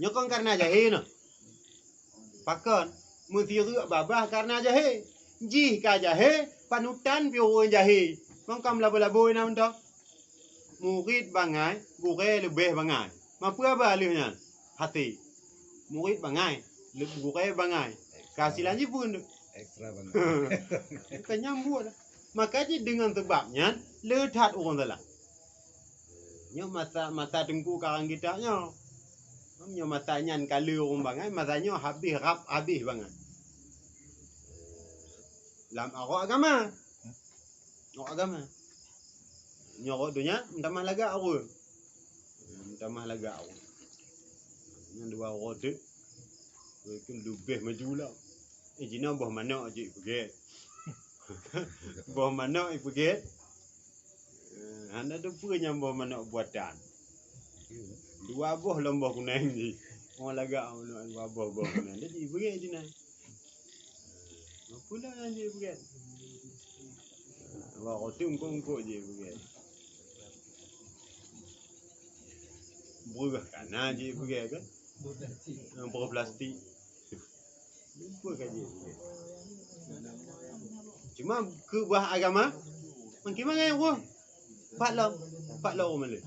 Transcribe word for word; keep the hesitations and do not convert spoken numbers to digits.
Nyoe kon karena jahé nyoe. Pakon? Meusireuk babah karena jahé. Jih ka jahé, panutan pih ureuëng jahé. Mangkam labo-labo na mantong. Murit bangai, gurée leubeh bangai. Mapeue haba lheueh nyan? Hase. Murit bangai, leub-, gurée bangai. Keuhasilan jih peue? Ekstra bangai. Bukan nyambung lah. Maka jih deungon seubab nyan, le that ureuëng salah. Nyoe masa, masa Teungku karang kitab nyoe. Nyoe masa nyan ka le ureuëng bangai, masa nyoe habéh rab habéh bangai. Lam arok agama. Arok agama. Nyoe arok donya, meutamah lagak ureuëng. Meutamah lagak ureuëng. Nyan dua ureuëng teuk. Ureuëng leubeh maju lah. Eh, jinoe boh manok jih ipeugét. Boh manok ipeugét. Eh, hana teupeue nyang boh manok buatan. Dua boh lom boh kuneng jih. Oh, lagak manok dua boh, boh kuneng. Jadi ipeugét jinoe. Peue nyang jih ipeugét? Wah, roti ungkot-ungkot jih ipeugét. Breueh kana jih ipeugét kan? Breueh plastik. Lupa ka jih ipeugét. Cuma keubah agama, makin mangai ureuëng. Pat lom, pat lom ureuëng malée.